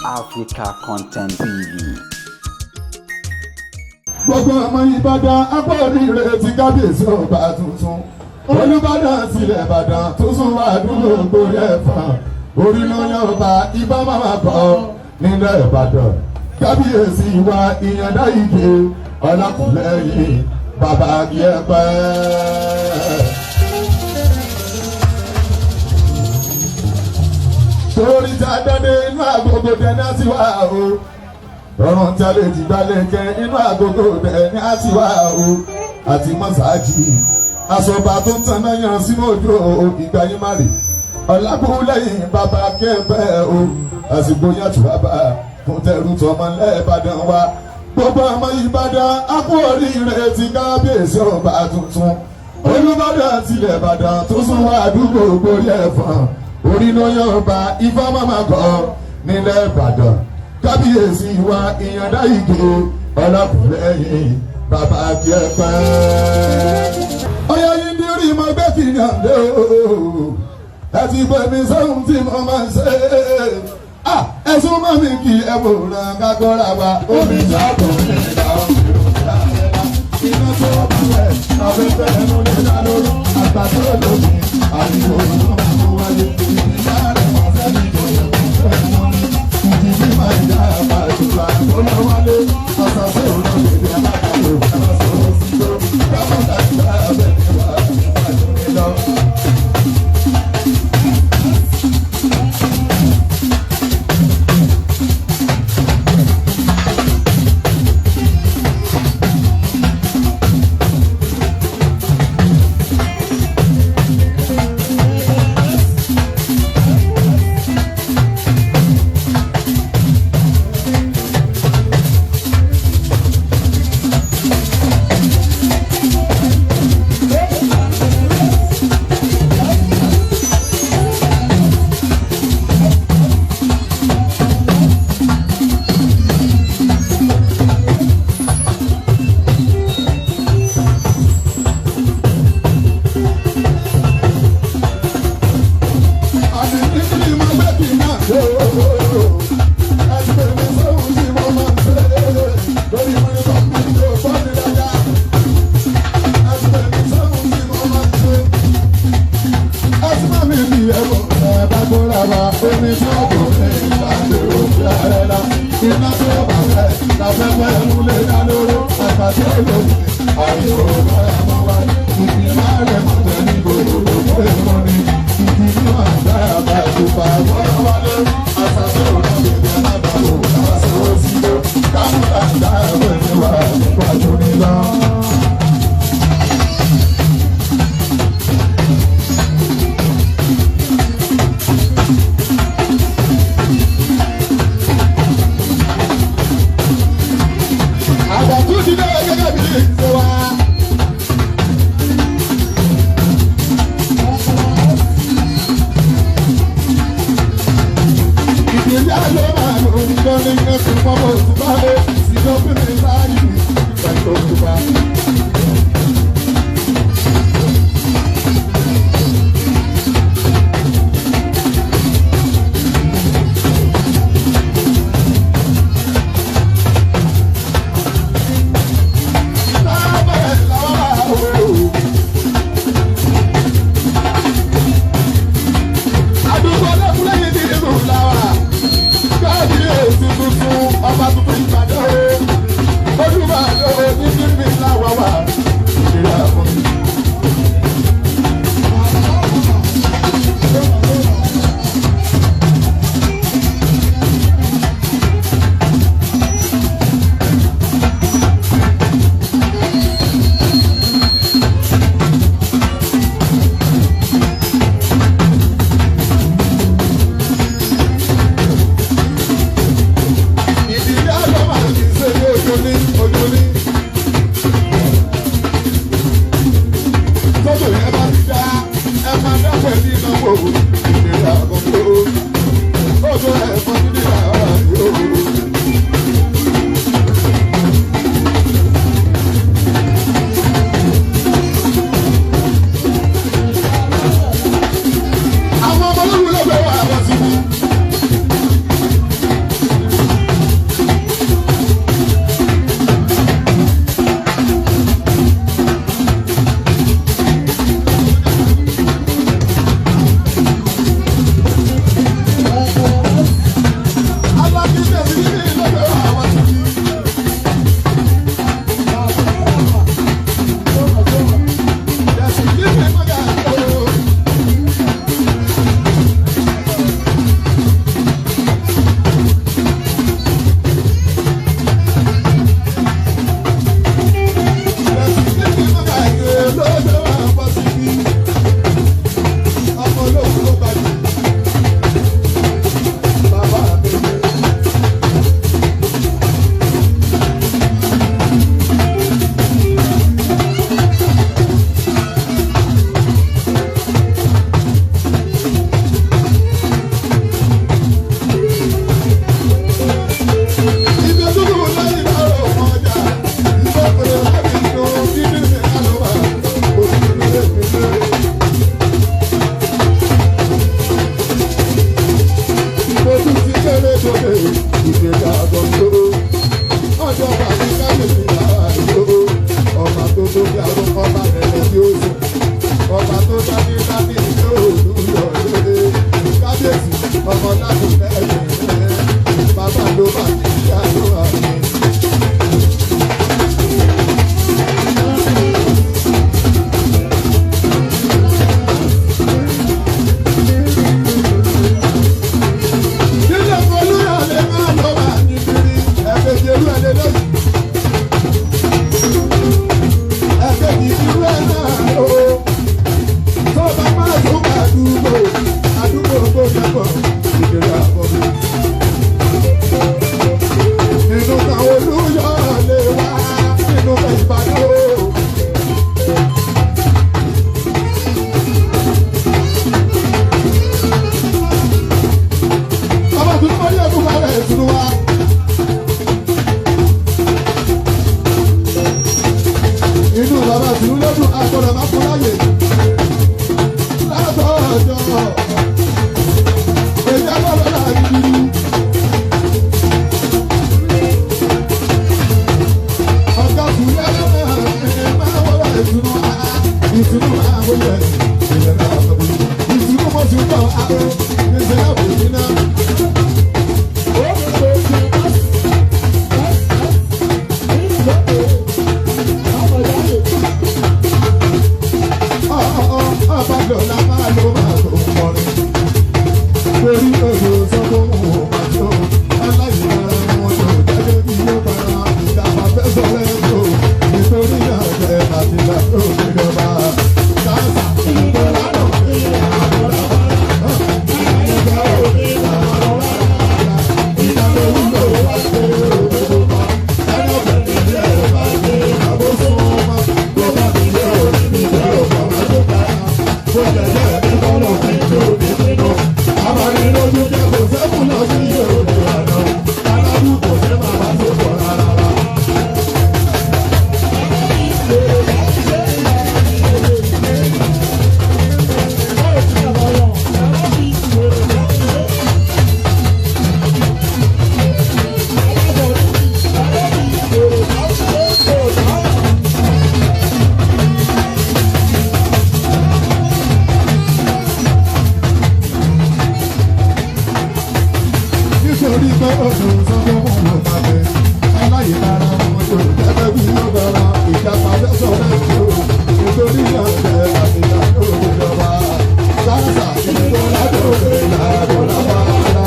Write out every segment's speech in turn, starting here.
Africa Content TV. Gbogbo ọmọ Ìbàdàn, akọ́rìíre ti kábíyèsí ọba tuntun, Olùbàdàn tilẹ̀ Ìbàdàn tó sún wá dúró gbórí ẹ̀fọn orí ló yan ọba ibà máma bọ̀ nílẹ̀ Ìbàdàn. Kábíyèsí wa Ìyàndá Ìgè Ọlákùlẹ́yìn, bàbá akíẹ́pẹ́. Torí ta dáadé inú àgógó dẹ́ni á ti wá o, ọ̀run tí a lè ti gbalẹ̀ kẹ́ inú àgógó dẹ́ni á ti wá o, àti mọ́sáàjì àsọ̀bà tó ń tanná yan sínú ojú o. Ìgbà yín má rè, Ọ̀làkùlẹ́yìn, bàbá kẹ́pẹ́ o. Àsìkò yàtọ̀ bàbá fún tẹrù tọmọ lẹ́ẹ̀bàdàn wa. Gbogbo ọmọ Ìbàdàn, á kú oríire ti kábíyèsí ọba tuntun, Olùbàdàn tilẹ̀ Ìbàdàn tó sún wá àdúgbò borí ẹ̀fọn orí ló yan ọba ifá máma kọ nílẹ̀ Ìbàdàn. Kábíyèsí wa Ìyàndá Ìgè Ọlákùlẹ́yìn, bàbá akíẹ́pẹ́. Ọyọ yìí ní rí mo gbé kìnìún dé o, ẹ ti pè mí sóhun tí mo máa ń ṣe. Ẹ̀sùn mọ́ mi kí ẹ wò ràn kákọ́ra wa omi sábò ní ìlà iná tó bá rẹ̀ afẹ́fẹ́ ẹnu lè dá lórí àgbà tó lómi àríwó ló máa mú wáyé ìdílé rẹ̀ wọ́n sẹ́ni tó yẹ kó fẹ́ wọn ní ìdílé máa ń dá àbàjùlá tó lọ wálé àṣàṣe òun lè alákàlò àṣàṣe sí tó kámọ́tà ìgbà abẹ́rẹ́ wà nípa lọ. Iná tó bá fẹ́ láfẹ́fẹ́ ẹnu lè dá lóró àgbà tó lòdì àìsàn ọ̀rọ̀ àmọ́ wa ìgbìmọ̀ rẹ̀ mọ̀tẹ́ ní gbogbo ìmọ̀ ni ìgbìmọ̀ àgbà àbàjùpá wọ́n wálé àṣàṣe òun bèbè alábàáwò àṣàṣe òsìlò kámúlà àgbà ẹ̀wẹ̀ wà nípa jóni lọ. Àgbàtú ti dé gẹ́gẹ́ bí ìṣe wa. Ìdílé ló máa lò ní lórí ẹ̀sùn pọ́pọ́ òṣùpá lé síjọ́ pé mi láàyè ìgbà tó òṣùpá. Lábẹ́ làwọn o. Àdúgbò lẹ́kúnlẹ́yìn ní ìlú làwà. Kábíyèsí tuntun, ọba tuntun Ìbàdàn o. Olúbàdàn o ní kíbi làwà wà. lákùnrin bàbá ló bá ní ìyàwó àmì. Nílé olúyọ̀lé máa lọ wà níbírí ẹ̀fẹ̀jì olú ẹ̀ lélẹ́yìn. Ẹ̀fẹ̀jì irú ẹ̀ náà o. Tó bá máa tún àdúgbò àdúgbò tó yẹpọ̀ ìdèrè àbọ̀bí. Nínú kan olúyọ̀lé wá nínú kan Ìbàdàn o. Ọba tuntun mọ́ ní ọdún wa rẹ̀ tuntun wa. Inú bàbá tuntun lọ́dún agbọ́dọ̀ máa fún láyè. Látọ̀jọ́ èyí agbọ́dọ̀ náà gidi. Ọ̀gá tún lẹ́lẹ́mẹ̀ máa wọ́wọ́ ìtùnú ìtùnú máa wọlé ìlẹ̀ náà ìtùnú mo ti ń bọ̀ àwọn ìṣẹ̀lẹ̀ òbí náà. Ọbàdàn máa ló máa tó kọrin. Torí èrò sọ́kò wò máa tó. Aláìlára wọn tó jẹ́jẹ́ bí yóò bára. Ìjàmbá fẹ́ sọ̀rọ̀ ẹ̀ tó. Nítorí náà jẹ́ àti ìlànà òṣèjọba. Sáàsà ìgbòlánà Nítorí pé ọdún sọ́kọ́ wọn ò máa bẹ aláìlára wọn tó jẹ́jẹ́ bí yóò bára ìjàpá fẹ́sọ̀ lẹ́kọ̀ọ́ nítorí náà jẹ́ àtìlá òjọba sáàsà ìgbòládòrè làbọ̀lábàrà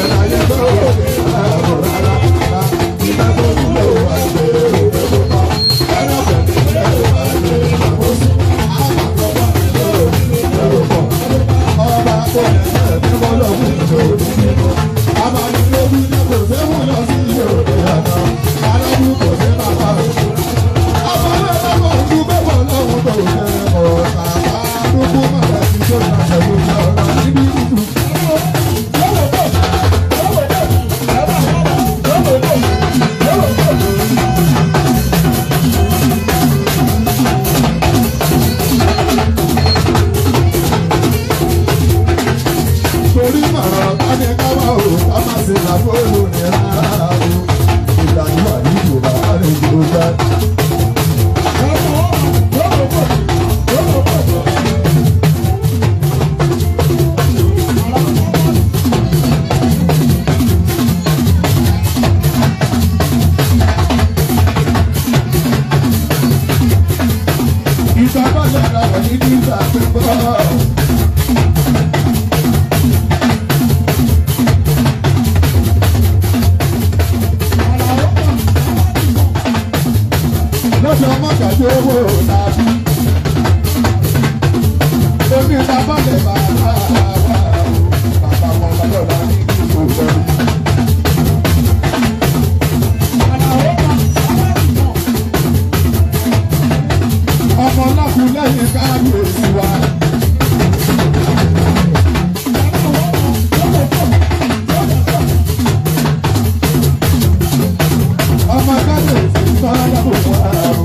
ẹ̀ráyé bọ́ọ̀lù làbọ̀lára ìgbà tó wúlò wá ṣe òkè ẹ̀rọ pẹ̀lú ẹ̀rọ àti ìṣàkóso ọba kò lẹ́sẹ̀ ní bọ́lọ̀ fún ìṣòro. Torí màrà káni káwá o, ká má ṣe làbóòlù ní rárá o. Ìlànà àyíkò bàbá rẹ̀ yóò dá. Ìtàkọ́lẹ̀ ra wọ̀ ní nígbà pípọ́. Lọ́sọ̀ mọ́kàdé owó tàbí. Omi bàbá lè bàbá wa o, bàbá wọn lọ́dọ̀ ní ìlú. Ọmọ lákùn lẹ́yìn káàbíyèsí wa. Ọmọ kábíyèsí sọ́lá kò wá o.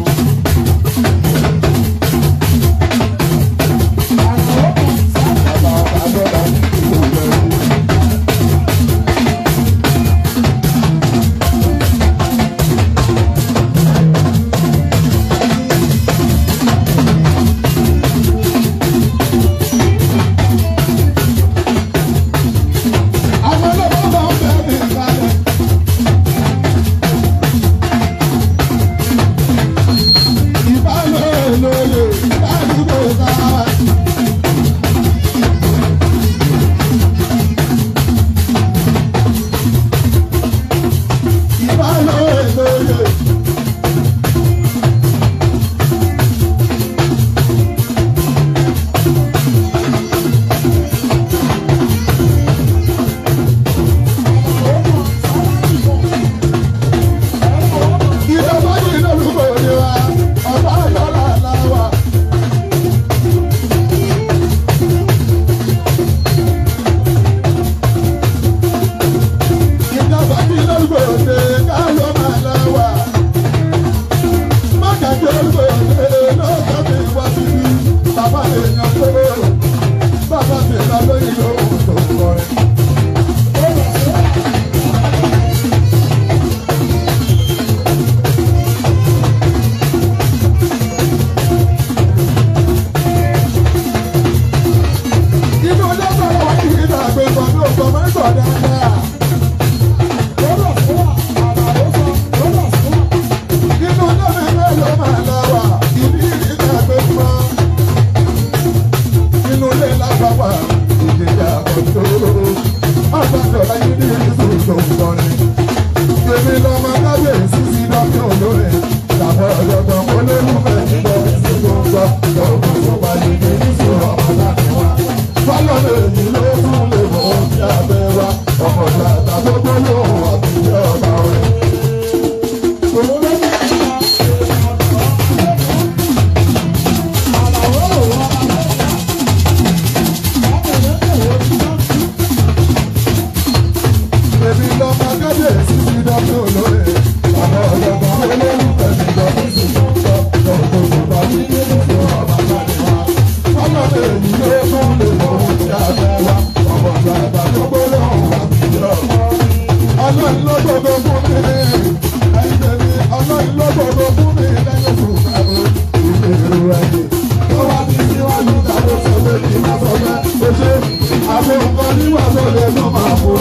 Kábíyèsí ti dọ́kítà olóyè. Bàbá ọ̀dọ́gbọ̀n olólùfẹ́ mi dọ́kítà dọ́kítà mi nínú ọba jáde wá. Ọlọ́dẹ èyí ló tún lè mọ ohun tí a fẹ́ wá. Ọmọ àgbààgbà tó gbólóhùn wá sí jọ. Ọlọ́run ló gbogbo fún mi. Ẹ̀yin tèmi, ọlọ́run ló gbogbo fún mi lẹ́yìn oṣù karùn-ún. Ìbéèrè ẹ̀yìn. Tó wá ti síwájú tàbí sọ pé kí n má sọ pé ó ṣe. Àbí nǹkan níwà tó lè tó máa fò.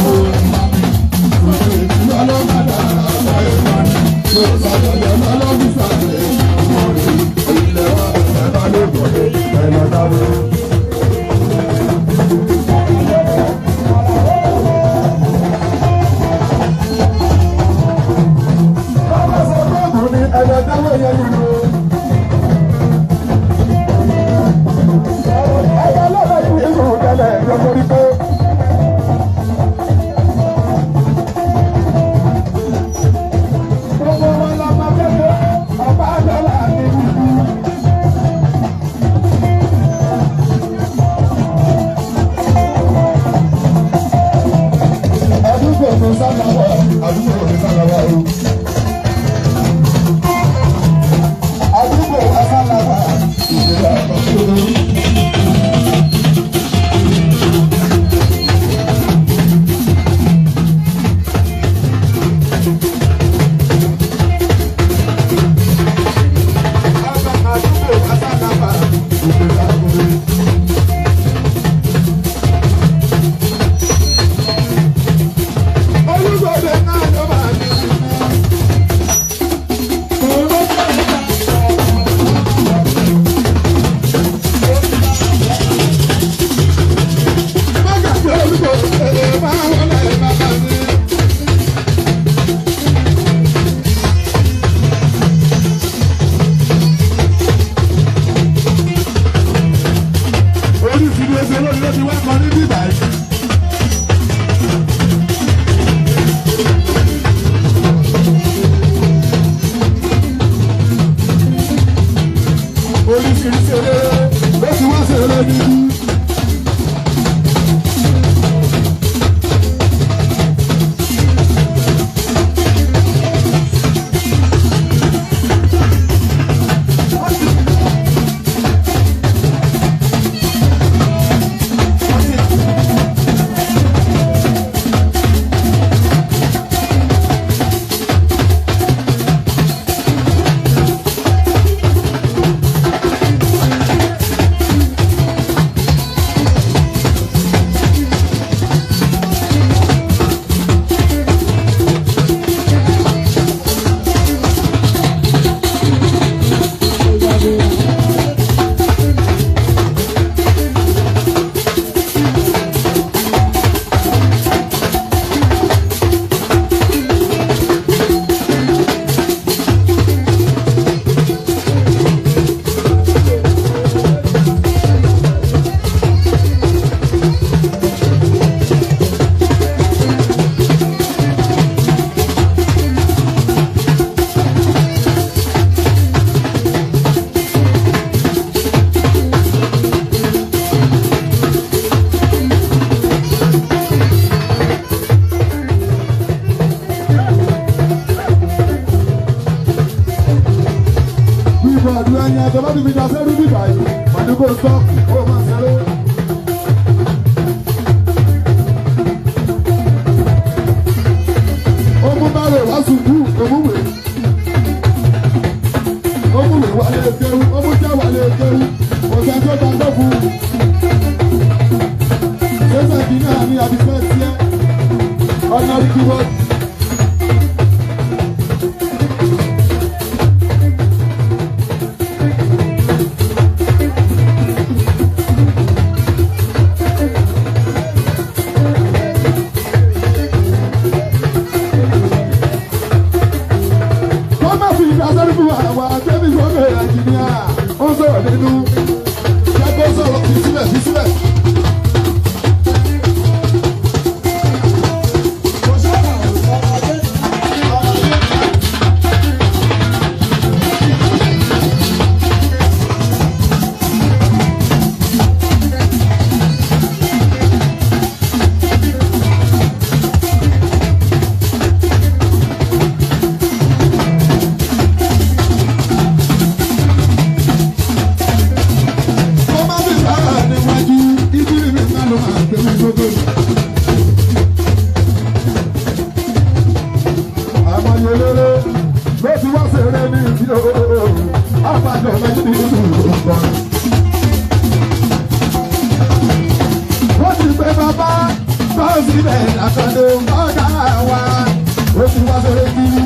Gbogbo wọn la máa kẹ́kọ̀ọ́, ọ̀pá àdọ́là ní ìlú. Àdúgbò mi sálàwà, àdúgbò mi sálàwà o. Àdúgbò wa sálàwà, ìlera àkọsílẹ̀. Àdúgbò wa sálàwà, ìlera àkọsílẹ̀. Olúgbòde náà ló máa ní ìlú. Mágàjì Olúgbòde máa wọlé bàbá mi. Oríṣiríṣi olórí ló ti wá kan ní bíbá yìí. Oríṣiríṣi eléré ló ti wá ṣeré níbí. Bíbọ̀ àdúrà yẹn àti ọba tó fi dasẹ́ rú bíbà yìí, màdúgbò sọ́ọ̀kù, ó máa ṣeré. Ó mú bárò wá sùkú, òmùwé. Ó múwèé wálé kéwú, ó mú jẹ́ wálé kéwú, kò sẹ́ni tó gbàgbọ́ fún un. Jésù kìíní àmì àbísẹ́ tiẹ̀, ọ̀nà keyboard. Wọ́n má fi ìdásẹ́rù fún àwọn akẹ́bí sọ́kè ẹ̀jìníà. Ó sọ̀rọ̀ nínú. Jẹ́ kó sọ̀rọ̀ fi sílẹ̀ fi sílẹ̀. Kò sọ̀rọ̀. o. Ọba lọ́la yìí ní ìlú ìgbọ̀n. Wọ́n ti pé bàbá bọ́ọ̀sì bẹ́ẹ̀ àkàndé ọ̀gá wa. Ó ti wá sórí kiri.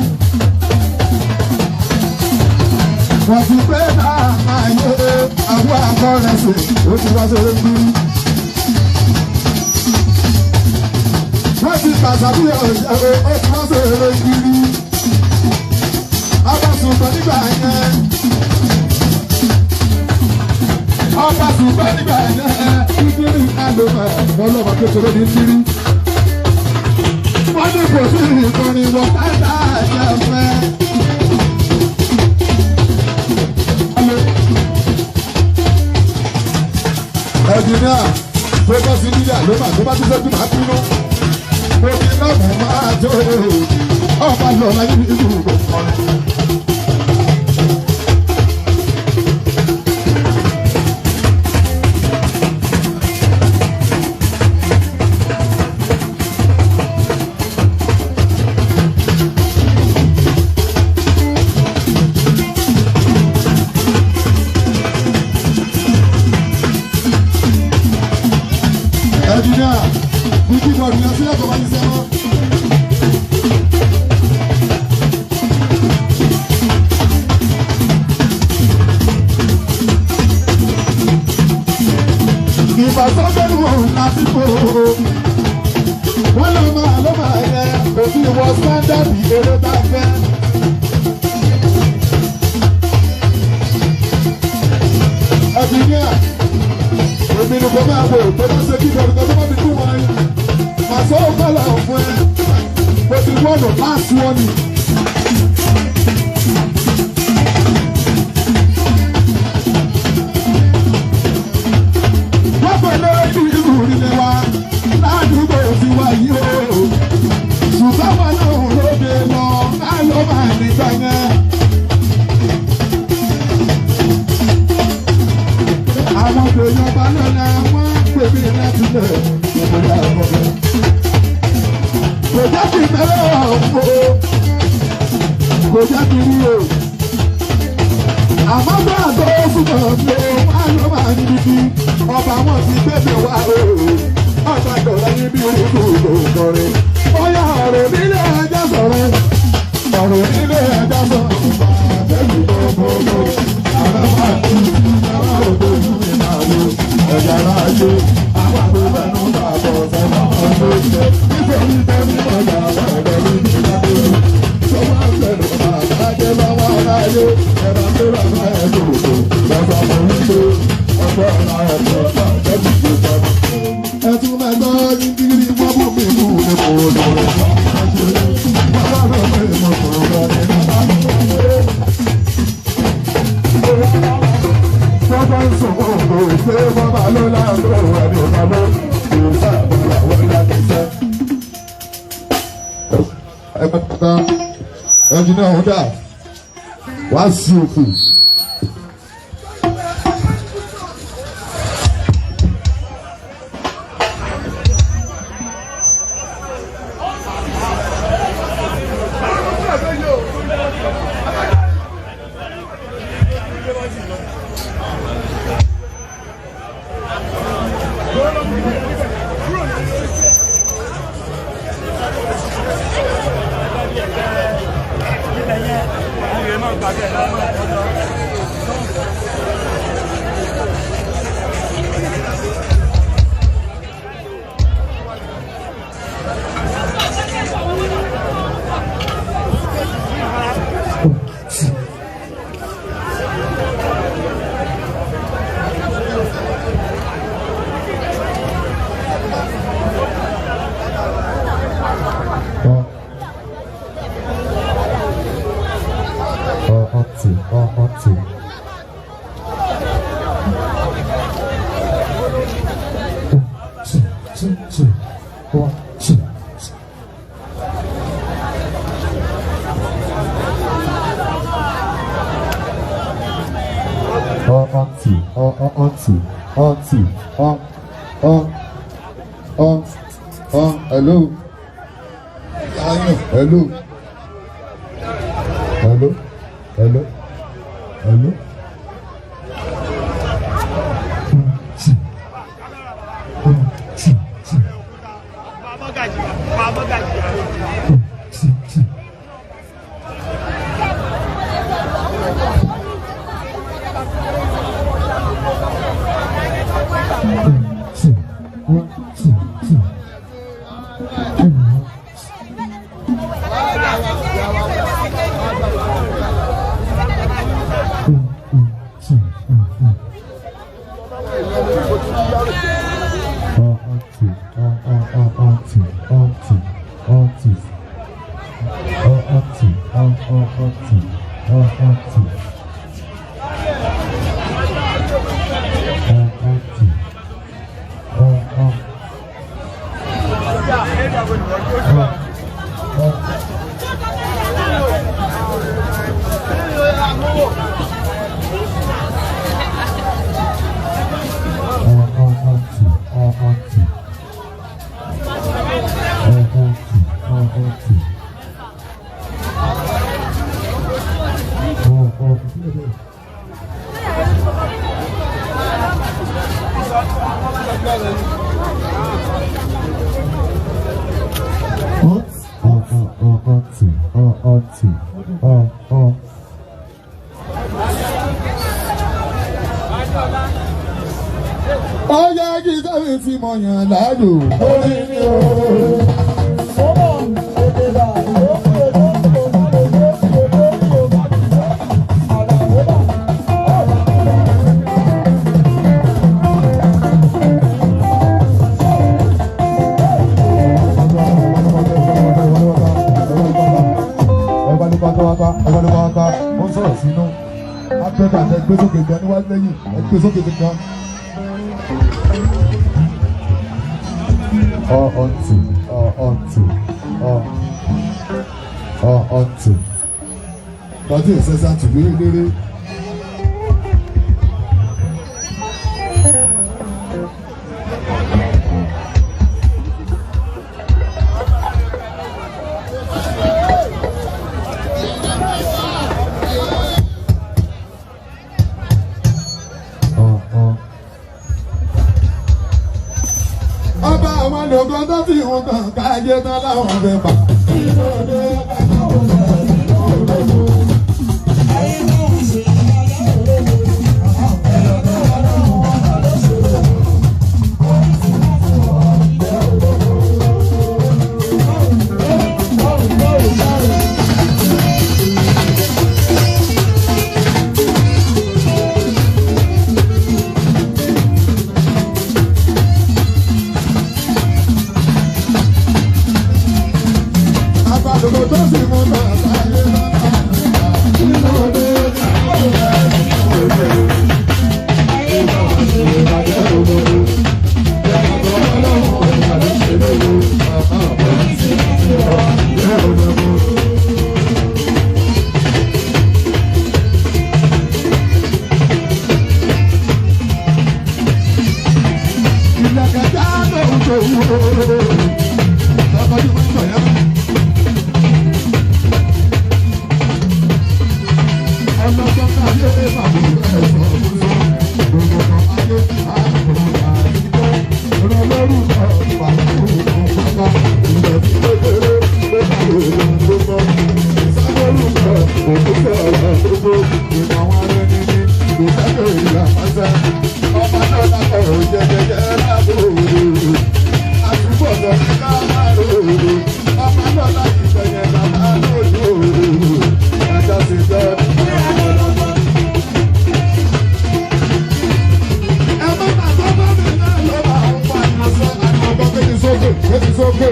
Wọ́n ti pé bàbá yé àwọn akọ́rẹ́sì. Ó ti wá sórí kiri. Wọ́n ti pàṣàbí ọ̀ṣẹ́ ó ti wá sórí kiri. Ọba sùnbọ̀n nígbà yẹn. Ọba sùnbọ̀n nígbà yẹn. Ìdírí àlùmọ̀ ọlọ́mọ kékeré ní tírí. Wọ́n ní kò sí ìkọrin wọ pátá àjẹ fẹ́. Ẹ̀jìnìà tó bá sí níyà ló máa tó bá tún sẹ́jú máa bínú. Mo ti lọ́mù máa jó ọba lọ́la yìí ní ìlú ìgbọ̀n. Ẹ̀jìnìà ní kí bọ́ọ̀lù yẹn sílẹ̀ tó bá ti sẹ́wọ́n. Ìbàsọ́gbẹ́nu lásìkò wọ́n ló máa yẹ òfin wọ sándàbì eré tá a fẹ́. Ẹ̀jìnìà èmi ni kò máa wò tó bá ṣe kí bọ̀dù kan tó bá fi kú wọn yín. Màá sọ kọ́là fún ẹ. Mo ti wọ́nù láti wọ́n ni. Wọ́n pẹ̀lú ìlú ìrìnlẹ̀ wa ládùúgbò ti wá yìí o. Ṣùgbọ́n wọn náà lóde lọ, á ló máa nígbà yẹn. Àwọn èèyàn bá lọ́la wọ́n pè mí láti lẹ̀ ìmúlẹ̀ ọ̀gbọ̀n. Kò jẹ́ kí mẹ́rẹ̀ ọ̀hún o, kò jẹ́ kí rí o. Àmọ́ bá àgọ́ súnmọ́ mi o, wọ́n á lọ́ máa níbi tí ọba wọn ti gbé mi wá o. Ọba dọ̀rọ̀ níbi ìlú kọrin. Bóyá ọ̀rọ̀ nílé ẹja sọ̀rọ̀, ọ̀rọ̀ nílé ẹja sọ̀rọ̀. Àbẹ̀lú gbogbo, àwọn máa ń àwọn òde ìlú ìnáwó, ẹ̀yà aráyé, àwọn àgbẹ̀bẹ̀nu bàbọ̀ sẹ́wọ̀n ọdún ìjẹ. Nítorí tẹ́lẹ̀ ọjà ọ̀rọ̀ ní ìlànà tó máa ń bẹ̀rù bàbá jẹ́ lọ́wọ́ aráyé, ẹ̀rọ ń bẹ̀rù bàbá ẹ̀ lòdò, lọ́sọ̀ mọ̀ wípé ọgbọ́n ọ̀la ẹ̀kọ́ ọ̀jẹ̀ ti gbé pamọ́. Ẹtún máa gbọ́ yíngírí wọ́n bù mí mú ní kò lọ́rọ̀. Bàbá rẹ̀ mọ̀ mọ̀ mọ̀ ní bàbá mi. Bàbá ń sùn kò ṣe bàbá ló láàbò ẹni bàbá kò sábà wọ́n láti sẹ́. Ẹ bá ẹnjìnìá ọ̀hún dà wá sí òkú. Two. Two, two, two, one, two. One, two, one, two, one, two, one, one, one, one. Hello. Hello. Hello. Hello. Hello. Ọyá kí sábì tí mo yàn láàyò. Orí mi o. Ó ń sọ̀rọ̀ sínú. Akẹ́kọ̀ọ́ àti ẹgbẹ́ sókè gan níwájú lẹ́yìn ẹgbẹ́ sókè gan. Ọ̀ǹtì ọ̀ǹtì ọ̀ǹtì. Tọ́jú ìṣẹ́sá tùlú eléré. Ọba àwọn olùkọ́ tó fi wọn kàn káyé tán láwọn fẹ́ pa. Àbàlùkọ tó fi wọn kàn káyé tán láwọn fẹ́ pa. Ìlẹ̀kẹ̀dá ló ń tó wúwo. Lọ́kọ̀ọ́jú fún ìṣọ̀yẹ́. Ọlọ́gbọ́n ayé bàbá ẹ̀sọ́ gbogbo ayé àbúrò àdìgbò rọlọ́rùkọ bàbá òkú ilẹ̀ tí kékeré ló bá òun gbogbo ìsáwọ́rùkọ òkú sọ̀rọ̀ gbogbo ìmọ̀ àwọn ẹni ní ìgbésẹ̀ ìlà pàṣẹ ọmọ náà lápò jẹjẹjẹ lábò àtúbọ̀ lọ ní ká má rò ọmọ náà láti sẹ̀yìn bàbá lójú ẹjọ́ ti jẹ́. Sókè,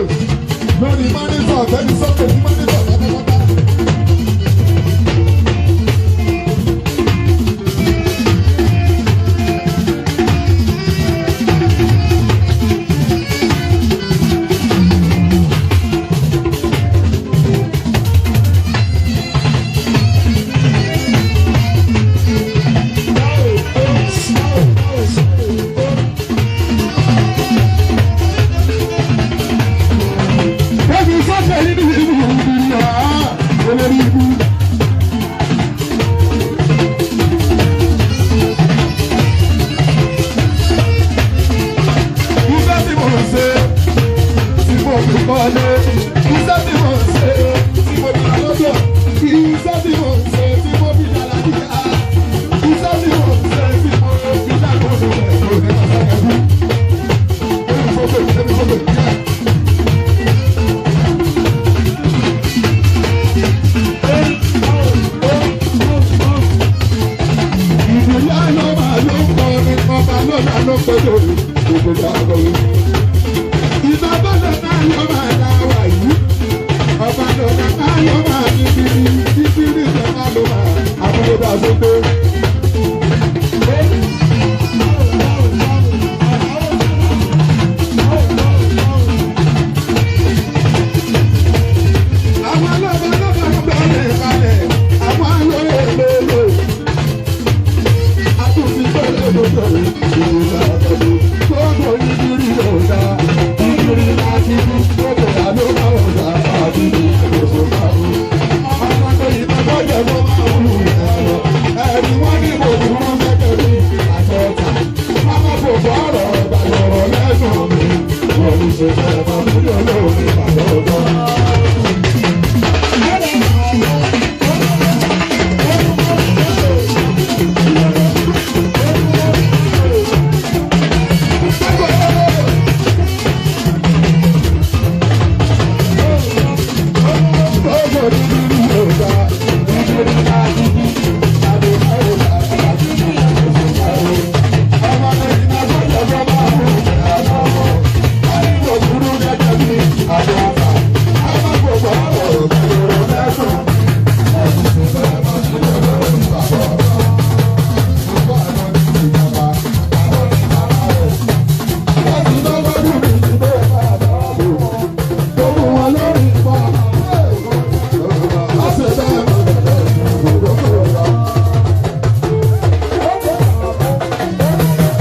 lórí mánítọ̀, tẹ́ni sókè, ní mánítọ̀, pátápátá.